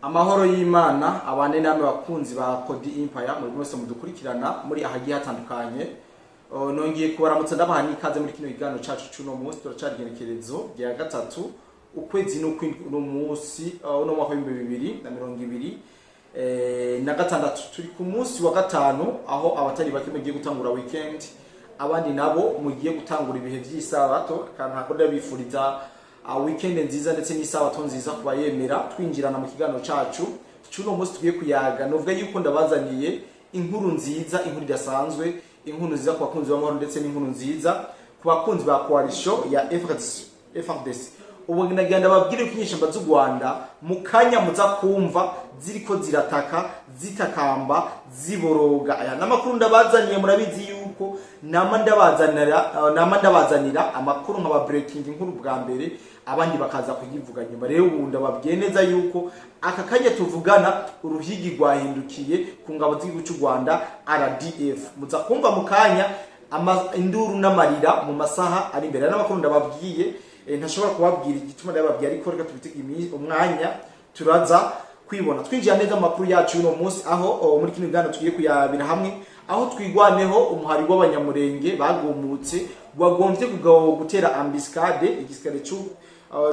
Amahoro y'Imana abane namwe, bakunzi ba Kodi Empire, muri mwese mudukurikirana muri ahagiye hatandukanye. Nongeye kubaramutsa, ndabaha n'ikaze muri kino kiganiro cacu c'uno munsi. Turacari igenekerezo rya 3, ukwezi n'ukwindwi, uno munsi, uno mwaka w'2026. Turi ku munsi wa gatanu, aho abatari bake mugiye gutangura weekend, abandi nabo mugiye gutangura ibihe vy'isabato. Kandi ntabwo ndabifuriza weekend nziza ndetse n'isabato nziza kubayemera. Twinjirana mu kiganiro cacu c'uno munsi, tugiye kuyaga, novuga yuko ndabazaniye inkuru nziza, inkuru idasanzwe, inkuru nziza ku bakunzi b'amahoro ndetse n'inkuru nziza ku bakunzi ba coalition ya FRDC. FRDC, ubu nagira ndababwire ko inyeshyamba z'u Rwanda mu kanya muza kumva ziriko zirataka, zitakamba, ziboroga. Aya n'amakuru ndabazaniye. Murabizi yuko nama ndabazanira amakuru nkaba breaking inkuru bwa mbere, abandi bakaza kuyivuga nyuma. Rero ubu ndababwiye neza yuko aka kanya tuvugana uruhigi rwahindukiye ku ngabo z'igihugu cy'u Rwanda RDF. Muza kumva mu kanya induru n'amarira mu masaha ari imbere. Aya n'amakuru ndababwiye, ntashobora kubabwira igituma ndababwiye, ariko reka tubitege umwanya, turaza kwibona. Twinjira neza mu makuru yacu y'uno munsi, aho muri kino kiganiro tugiye kuyabira hamwe aho Twigwaneho, umuhari w'Abanyamurenge bagumutse, wagombye gutera embuscade igisirikare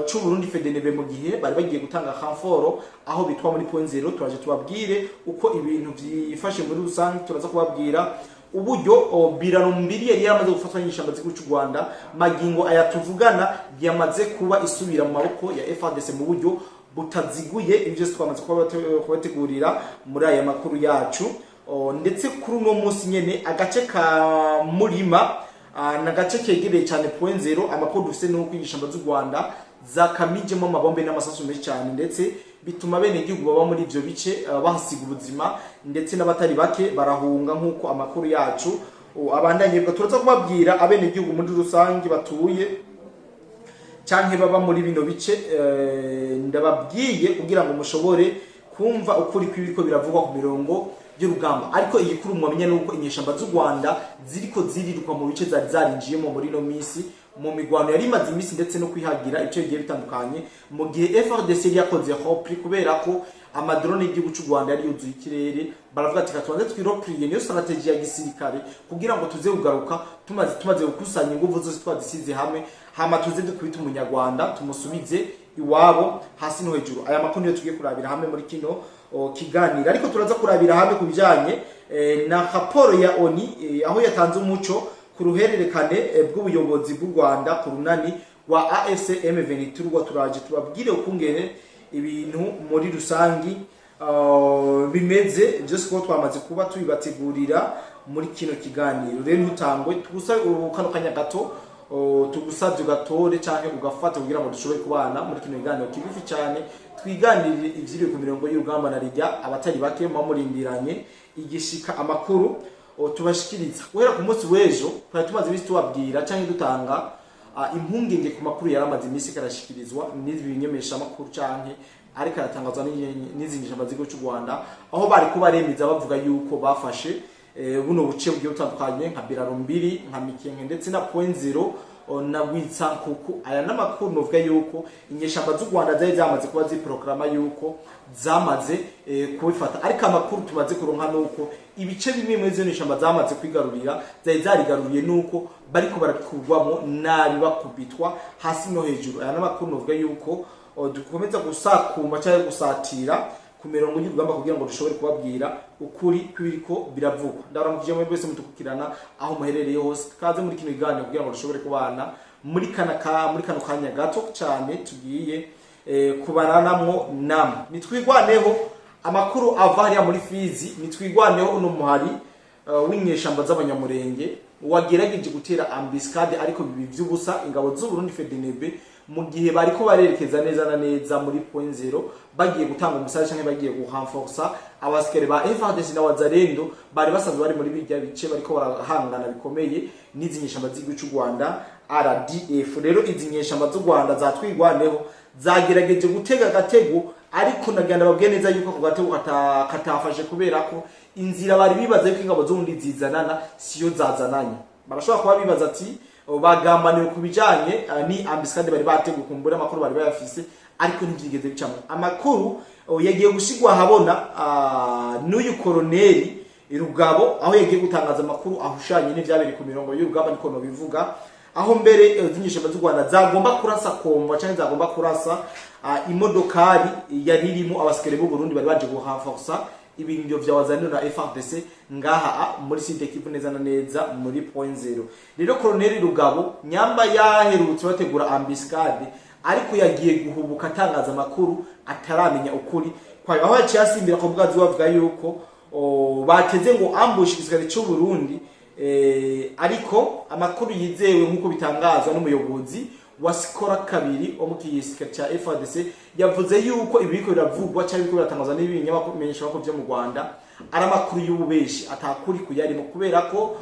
c'u Burundi FDNB mu gihe bari bagiye gutanga renfort aho bitwa muri Point Zero. Turaje tubabwire uko ibintu vyifashe muri rusange. Turaza kubabwira uburyo Biraro Mbiri yari yaramaze gufatwa n'inyeshyamba z'igihugu cy'u Rwanda, magingo aya tuvugana yamaze kuba isubira mu maboko ya FARDC mu buryo butaziguye. Ibyo byose twamaze kubategurira muri aya makuru yacu. Ndetse kuri uno munsi nyene agace ka Murima, ni agace kegereye cyane Point Zero, amakuru dufite ni uko inyeshyamba z'u Rwanda zakamijemo amabombe n'amasasu menshi cyane, ndetse bituma bene igihugu baba muri ivyo bice bahasiga ubuzima, ndetse n'abatari bake barahunga, nk'uko amakuru yacu abandanye. Turaza kubabwira abene igihugu muri rusange batuye canke baba muri bino bice, ndababwiye kugira ngo mushobore kumva ukuri kw'ibiriko biravugwa ku mirongo y'urugamba. Ariko igikuru mwamenya nuko inyeshamba z'u Rwanda ziriko ziriruka mu bice zari zarinjiyemo muri ino misi, mu migwano yari imaze iminsi, ndetse no kwihagira ibice bigiye bitandukanye, mu gihe FRDC yari yakoze repli kubera ko amadrone y'igihugu cy'u Rwanda yari yuzuye ikirere. Baravuga ati: "Tubanze twirepliye, niyo strategy ya gisirikare, kugira ngo tuze kugaruka tumaze gukusanya inguvu zose twazisize hamwe, hama tuze dukubita Umunyarwanda, tumusubize iwabo hasi no hejuru." Aya makuru niyo tugiye kurabira hamwe muri kino kiganiro. Ariko turaza kurabira hamwe ku bijanye na raporo ya ONU, aho yatanze umuco ku ruhererekane bw'ubuyobozi bw'u Rwanda ku runani rwa AFC M23. Turaje tubabwire ukungene ibintu muri rusangi bimeze byose, kuko twamaze kuba tubibategurira muri kino kiganiro. Rero ntutangwe, tugusa kano kanya gato, tugusabye ugatore canke ugafata kugira ngo dushobore kubana muri kino kiganiro kigufi cyane, twiganirire ivyiriwe ku mirongo y'urugamba na rijya abatari bake muba murindiranye igishika amakuru tubashikiriza guhera ku munsi w'ejo. Twari tumaze iminsi tubabwira canke dutanga impungenge ku makuru yari amaze iminsi karashikirizwa n'ibi bimenyeshamakuru canke ariko aratangazwa n'izi nyeshyamba z'igihugu cy'u Rwanda, aho bari ko baremeza bavuga yuko bafashe buno buce bugiye butandukanye nka Biraro Mbiri, nka Mikenke, ndetse na Point Zero na Rwitsankuku. Aya n'amakuru novuga yuko inyeshyamba z'u Rwanda zari zamaze kuba ziproclama yuko zamaze kubifata. Ariko amakuru tumaze kuronka nuko ibice bimwe muri izo nyeshyamba zamaze kwigarurira, zari zarigaruriye, nuko bariko barabikurwamo nabi, bakubitwa hasi no hejuru. Aya n'amakuru novuga yuko dukomeza gusakuma cyangwa gusatira ku mirongo y'urugamba kugira ngo dushobore kubabwira ukuri kw'ibiriko biravugwa. Ndabaramukije mwebwe wese mutukukirana aho muherereye hose. Kaze muri kino kiganiro kugira ngo dushobore kubana muri kano kanya gato cyane tugiye kubananamwo namwe. Nitwigwaneho, amakuru ava hariya muri Fizi. Nitwigwaneho, uno muhari w'inyeshamba z'Abanyamurenge wagerageje gutera embuscade, ariko bibi vy'ubusa. Ingabo z'u Burundi FDNB, mu gihe bariko barerekeza neza na neza muri Point Zero bagiye gutanga umusare canke bagiye gurenforsa abasikare ba FARDC na Wazalendo bari basanzwe bari muri birya bice, bariko barahangana bikomeye n'izi nyeshamba z'igihugu cy'u Rwanda RDF. Rero izi nyeshamba z'u Rwanda zatwigwaneho zagerageje gutega agatego, ariko nagenda babwiye neza yuko ako gatego katafashe, kubera ko inzira bari bibaza yuko ingabo z'ubundi zizanana siyo zazananye. Barashobora kuba bibaza ati bagambaniwe ku bijanye ni embuscade bari bateguye, kumbura amakuru bari bayafise, ariko ntibyigeze bicamo amakuru. Yagiye gushigwa ahabona n'uyu koroneri Rugabo, aho yagiye gutangaza amakuru ahushanye n'ivyabereye ku mirongo y'urugamba, niko nobivuga, aho mbere inyeshyamba z'u Rwanda zagomba kurasa convoi canke zagomba kurasa imodokari yari irimo abasikare b'u Burundi bari baje gurenforsa ibirindiro vya Wazalendo na FARDC ngaha muri Sud Kivu, neza na neza muri Point Zero. Rero Colonel Rugabo nyamba yaherutse bategura embuscade, ariko yagiye guhubuka atangaza amakuru ataramenya ukuri kwayo, aho yaciye asimbira ku bwazi bavuga yuko bateze ngo ambush igisirikare cy'u Burundi, ariko amakuru yizewe nk'uko bitangazwa n'umuyobozi wa Sikora kabiri wo mu gisirikare cya FARDC, yavuze yuko ibiriko biravugwa cyangwa ibiriko biratangazwa n'ibinyamakuru byo mu Rwanda ari amakuru y'ububeshi, atakuri kuyarimo, kubera ko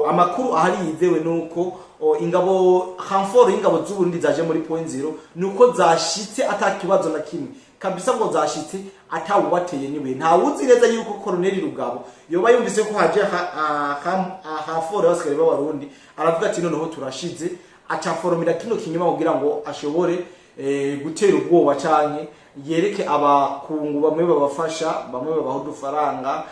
amakuru ahari yizewe nuko ingabo, renfort y'ingabo z'u Burundi zaje muri Point Zero, nuko zashitse atakibazo na kimwe kabisa, ngo zashitse atawubateye niwe. Ntawuzi neza yuko Colonel Rugabo yoba yumvise ko haje renfort y'abasikare b'Abarundi, aravuga ati noneho turashize, acaforomera kino kinyuma kugira ngo ashobore gutera ubwoba canke yereke abakungu bamwe babafasha, bamwe babaha udufaranga,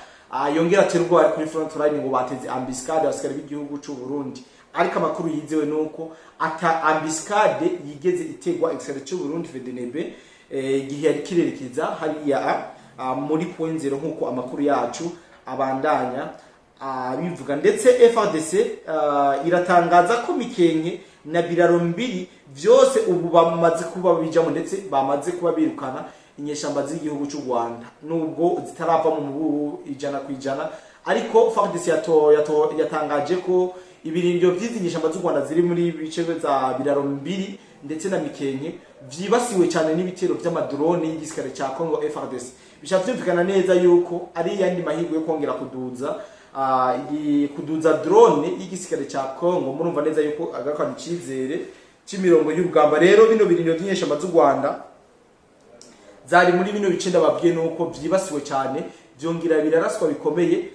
yongera atera ubwoba kuri front line ngo bateze embuscade abasikare b'igihugu c'u Burundi. Ariko amakuru yizewe nuko ata embuscade yigeze itegwa igisirikare c'u Burundi FDNB igihe yari kirerekeza hariya muri Point Zero, nkuko amakuru yacu abandanya bivuga. Ndetse FARDC iratangaza ko Mikenke na Biraro Mbiri vyose ubu bamaze kuba bijamo, ndetse bamaze kuba birukana inyeshamba z'igihugu cy'u Rwanda, nubwo zitarava mu mububu 100%. Ariko FARDC yatangaje ko ibirindiro vy'izi nyeshamba z'u Rwanda ziri muri bice za Biraro Mbiri ndetse na Mikenke vyibasiwe cyane n'ibitero vy'amadrone y'igisirikare ca Congo FARDC. Bishatse vyumvikana neza yuko ari yandi mahirwe yo kongera kuduza kuduza drone y'igisirikare ca Congo. Murumva neza yuko agarukana icizere c'imirongo y'urugamba. Rero bino birindiro vy'inyeshamba z'u Rwanda zari muri bino bice ndababwiye nuko vyibasiwe cyane, vyongera biraraswa bikomeye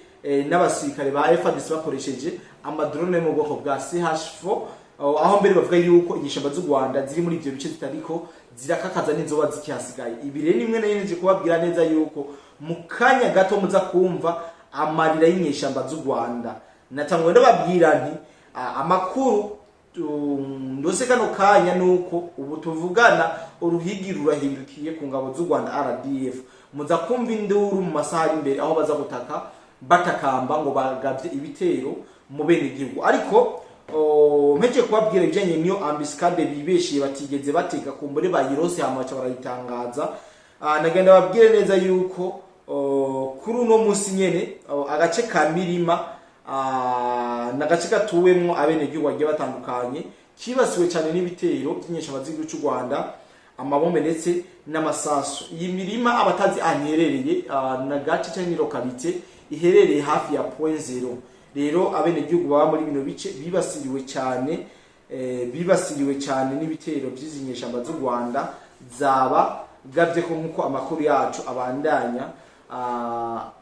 n'abasirikare ba FARDC bakoresheje amadrone yo mu bwoko bwa CH4, aho mbere bavuga yuko inyeshamba z'u Rwanda ziri muri ivyo bice zitariko zirakakaza n'inzoba zikihasigaye. Ibi rero nimwe nayo kubabwira neza yuko mu kanya gato muza kumva amarira y'inyeshamba z'u Rwanda. Natangwe ndababwira nti amakuru ndose kano kanya nuko ubu tuvugana uruhigi rurahindukiye ku ngabo z'u Rwanda RDF. Muza kumva induru mu masaha ari imbere, aho baza gutaka batakamba ngo bagavye ibitero mu bene gihugu. Ariko mpeje kubabwira ibijanye n'iyo embuscade bibeshiye batigeze batega, kumbure bayirose hama baca barayitangaza. Nagenda babwire neza yuko kuri uno musi nyene agace ka Mirima, n'agace gatuwemwo abenegihugu bagiye batandukanye, kibasiwe cyane n'ibitero by'inyeshamba z'igihugu cy'u Rwanda, amabombe ndetse n'amasasu. Iyi mirima, abatazi ahantu iherereye, na gace cyangwa ni localité iherereye hafi ya Point Zero. Rero abenegihugu baba muri bino bice bibasiriwe cyane, bibasiriwe cyane n'ibitero by'izi nyeshamba z'u Rwanda zaba gavye ko, nkuko amakuru yacu abandanya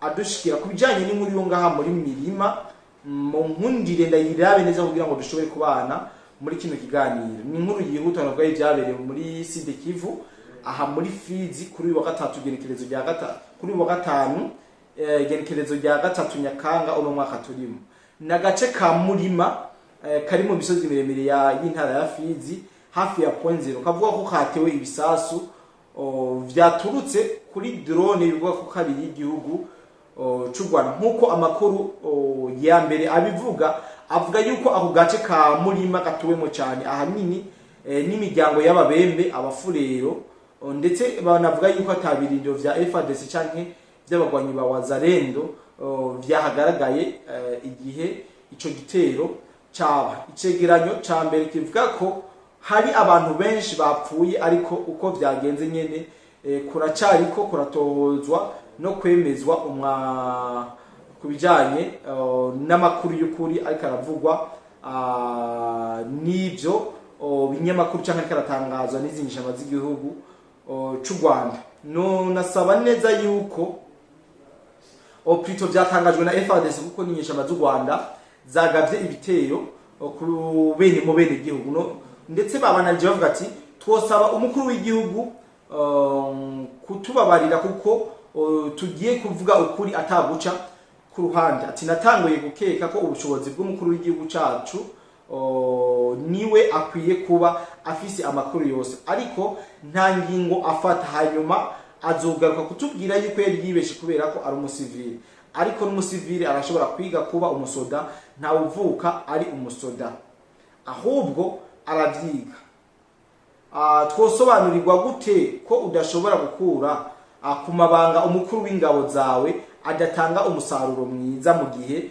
adushikira ku bijanye n'inkuru yo ngaha muri Mirima. Mu nkundire ndayirabe neza kugira ngo dushobore kubana muri kino kiganiro. Ni inkuru yihuta navuga y'ibyabereye muri Sud Kivu, aha muri Fizi, kuri uyu wa gatatu, igenekerezo rya gatatu, kuri uyu wa gatanu, igenekerezo rya 3 Nyakanga uno mwaka turimo. Ni agace ka Murima kari mu misozi miremire y'intara ya Fizi, hafi ya Point Zero, kavuga ko katewe ibisasu vyaturutse kuri drone bivuga ko kabiri y'igihugu c'u Rwanda, nk'uko amakuru ya mbere abivuga. Avuga yuko ako gace ka Murima gatuwemo cyane ahanini n'imiryango y'Ababembe, Abafurero, ndetse banavuga yuko atabirindiro vya FARDC canke vy'abagwanyi ba Wazalendo vyahagaragaye igihe ico gitero caba. Icegeranyo ca mbere kivuga ko hari abantu benshi bapfuye, ariko uko vyagenze nyene kuracariko kuratohozwa no kwemezwa umwa ku bijanye n'amakuru y'ukuri ariko aravugwa n'ivyo binyamakuru canke ariko aratangazwa n'izi nyeshamba z'igihugu c'u Rwanda. No nasaba neza yuko plutôt vyatangajwe na FARDC, kuko ni inyeshamba z'u Rwanda zagavye ibitero ku bene mu bene gihugu. No ndetse babananje bavuga ati twosaba umukuru w'igihugu. kutubabarira kuko tugiye kuvuga ukuri ataguca ku ruhande. Ati natanguye gukeka ko ubushobozi bw'umukuru w'igihugu cacu niwe akwiye kuba afise amakuru yose, ariko nta ngingo afata, hanyuma azogaruka kutubwira yuko yari yibeshe kubera ko ari umusivili. Ariko n'umusivili arashobora kwiga kuba umusoda, ntawuvuka ari umusoda, ahubwo aravyiga. Twosobanurirwa gute ko udashobora gukura ku mabanga umukuru w'ingabo zawe adatanga umusaruro mwiza mu gihe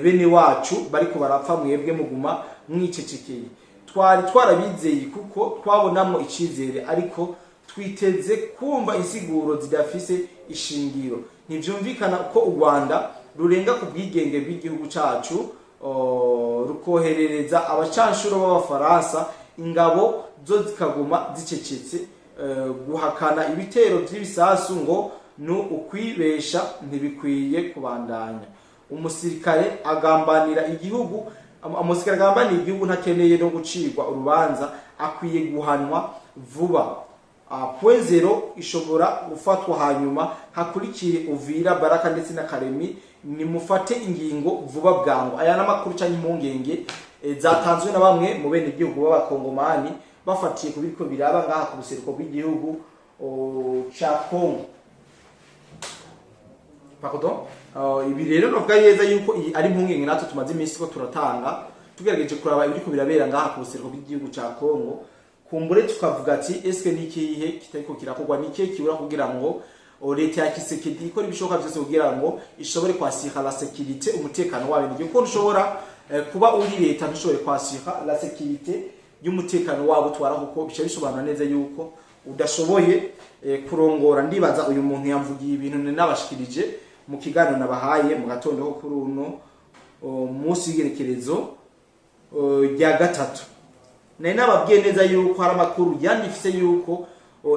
bene wacu bariko barapfa, mwebwe muguma mwicecekeye? Twari twarabizeye kuko twabonamo icizere, ariko twiteze kumva insiguro zidafise ishingiro. Ntivyumvikana ko u Rwanda rurenga ku bwigenge bw'igihugu cacu, rukoherereza abacanshuro b'Abafaransa, ingabo zo zikaguma zicecetse. Guhakana ibitero vy'ibisasu ngo ni ukwibesha ntibikwiye kubandanya. Umusirikare agambanira igihugu, umusirikare agambanira igihugu ntakeneye no gucirwa urubanza, akwiye guhanwa vuba. Point zéro ishobora gufatwa hanyuma hakurikire Uvira, Baraka ndetse na Karemi. Nimufate ingingo vuba bwangu. Aya n'amakuru canke impungenge zatanzwe na bamwe mu bene igihugu b'Abakongomani bafatiye ku biriko biraba ngaha ku buseruko bw'igihugu ca Congo. Pardon, ibi rero novuga neza yuko iyi ari impungenge natwe tumaze iminsi ko turatanga, tugerageje kuraba ibiriko birabera ngaha ku buseruko bw'igihugu ca Congo. Kumbure tukavuga ati eske ni ikihe kitariko kirakorwa, ni ikihe kibura kugira ngo leta ya Kisekedi ikora ibishoboka byose kugira ngo ishobore kwasira la sécurité, umutekano w'abenegihugu? Kuko ntushobora kuba uri leta ntushobore kwasira la sécurité y'umutekano wabo utwara, kuko bica bisobanura neza yuko udashoboye kurongora. Ndibaza uyu muntu yamvugiye ibintu nabashikirije mu kiganiro nabahaye mu gatondo ko kuri uno munsi w'igerekerezo rya 3. Nari nababwiye neza yuko hari amakuru yandifise yuko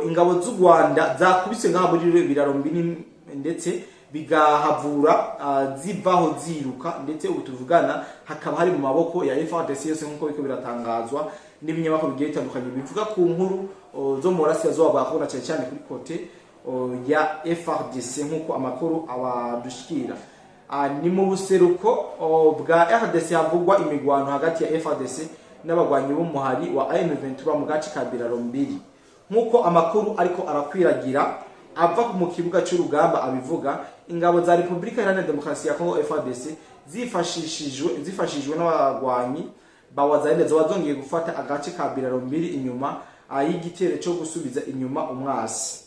ingabo z'u Rwanda zakubise ngaha muri Biraro Mbini, ndetse bigahavura zivaho ziruka, ndetse ubu tuvugana hakaba hari mu maboko ya FARDC yose, nkuko biko biratangazwa n'ibinyamakuru bigiye bitandukanye bivuga ku nkuru zo mu burasirazuba bwa Kongo, cyane cyane kuri côté ya FARDC, nkuko amakuru abadushikira. Ni mu buseruko bwa RDC havugwa imigwano hagati ya FARDC n'abagwanyi b'umuhari wa M23 mu gace ka Biraro Mbiri, nkuko amakuru ariko arakwiragira ava mu kibuga cy'urugamba abivuga. Ingabo za Repubulika Iharanira Demokarasi ya Kongo, FARDC, zifashishijwe n'abagwanyi ba Wazalendo, zoba zongeye gufata agace ka Biraro Mbiri inyuma y'igitero cyo gusubiza inyuma umwasi.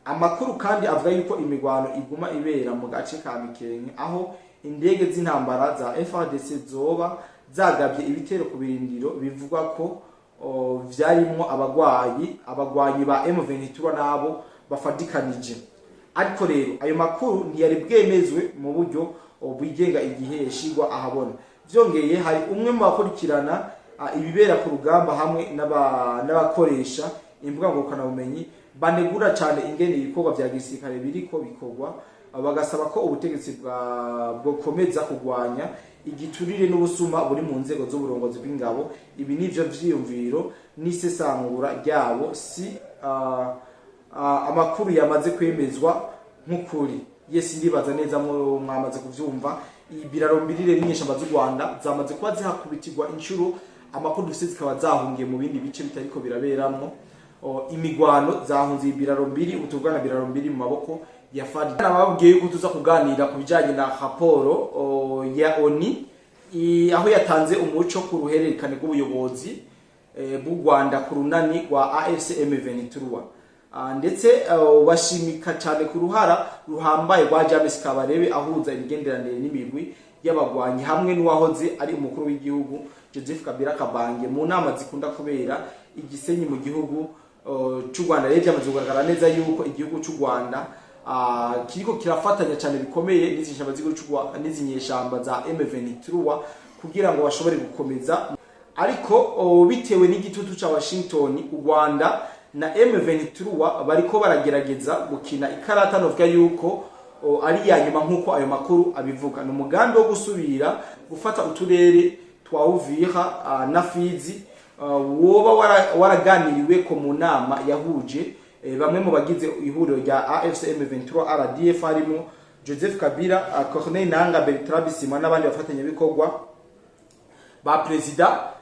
Amakuru kandi avuga yuko imigwano iguma ibera mu gace ka Mikenke, aho indege z'intambara za FARDC zoba zagabye ibitero ku birindiro bivugwa ko vyarimwo abagwanyi ba M23 nabo bafadikanije. Ariko rero ayo makuru ntiyari bwemezwe mu buryo bwigenga igihe yashigwa ahabona. Vyongeye, hari umwe mu bakurikirana ibibera ku rugamba hamwe n'abakoresha imbuga ngurukanabumenyi banegura cyane ingene ibikorwa vya gisirikare biriko bikorwa, bagasaba ko ubutegetsi bwa bwokomeza kurwanya igiturire n'ubusuma buri mu nzego z'uburongozi bw'ingabo. Ibi nivyo vyiyumviro n'isesangura ryabo, si amakuru yamaze kwemezwa nk'ukuri. Yes, ndibaza neza mwamaze kuvyumva. Ibiraro Mbirire n'inyeshamba z'u Rwanda zamaze kuba zihakubitirwa inshuro, amakuru dufise zikaba zahungiye mu bindi bice bitariko biraberamwo imigwano. Zahunze Ibiraro Mbiri, utuvugana Biraro Mbiri mu maboko ya FARDC. Nababwiye yuko tuza kuganira ku bijanye na raporo ya ONU, aho yatanze umuco ku ruhererekane rw'ubuyobozi bw'u Rwanda ku runani rwa AFC M23, ndetse bashimika cyane ku ruhara ruhambaye rwa James Kabarebe ahuza imigenderanire n'imigwi y'abagwanyi hamwe n'uwahoze ari umukuru w'igihugu Joseph Kabila Kabange mu nama zikunda kubera igisenyi mu gihugu cy'u Rwanda. Rero byamaze kugaragara neza yuko igihugu cy'u Rwanda kiriko kirafatanya cyane bikomeye n'izi nyeshamba z'igihugu cy'u Rwanda, n'izi nyeshamba za M23, kugira ngo bashobore gukomeza. Ariko bitewe n'igitutu ca Washington, u Rwanda na M23 bariko baragerageza gukina ikarata novuga yuko ari ya nyuma, nk'uko ayo makuru abivuga. Ni umugambi wo gusubira gufata uturere twa Uvira na Fizi, woba waraganiriwe ko mu nama yahuje Bamwe mu bagize ihuriro rya AFC M23 RDF harimo Joseph Kabila, Corneille Nangaa, Bertrand Bisimwa n'abandi bafatanyabikorwa ba Perezida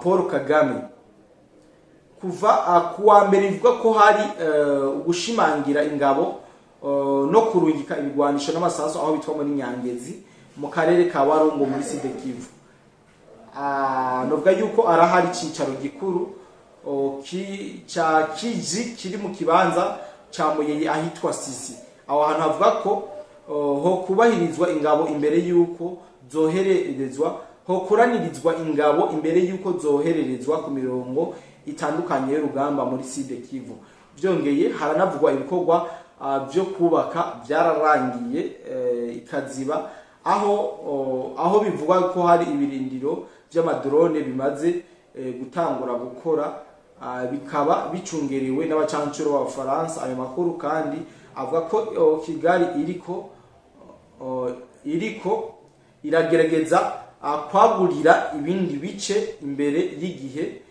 Paul Kagame. Kuva kuwa mbere ivuga ko hari ugushimangira ingabo no kurungika ibigwanisho n'amasasu aho bitwa muri Nyangezi mu karere ka Walungu muri Sud Kivu. Novuga yuko arahari icicaro gikuru ca Kiji kiri mu kibanza ca Muyeye ahitwa Sisi. Aho hantu havuga ko ho kubahirizwa ingabo imbere yuko zohererezwa, ho kuranirizwa ingabo imbere yuko zohererezwa ku mirongo itandukanye y'urugamba muri Sud Kivu. Byongeye haranavugwa ibikorwa byo kubaka byararangiye ikaziba aho bivugwa ko hari ibirindiro by'amadrone bimaze gutangura gukora, bikaba bicungerewe n'abacancuro b'Abafaransa. Ayo makuru kandi avuga ko Kigali iriko iragerageza kwagurira ibindi bice imbere y'igihe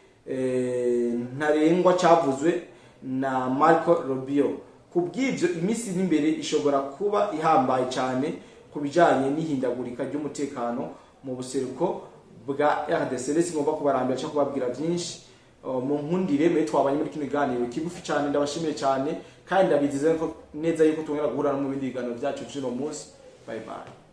ntarengwa cyavuzwe na Marco Rubio. Kubw'ivyo, iminsi iri imbere ishobora kuba ihambaye cyane ku bijanye n'ihindagurika ry'umutekano mu buseruko bwa RDC. Rero singomba kubarambira cyangwa kubabwira byinshi. Mu nkundire mwe twabanye muri kino kiganiro kigufi cyane, ndabashimiye cyane kandi ndabizeza ko neza yuko tongera guhura no mu bindi biganiro byacu by'uno munsi. Bye bye.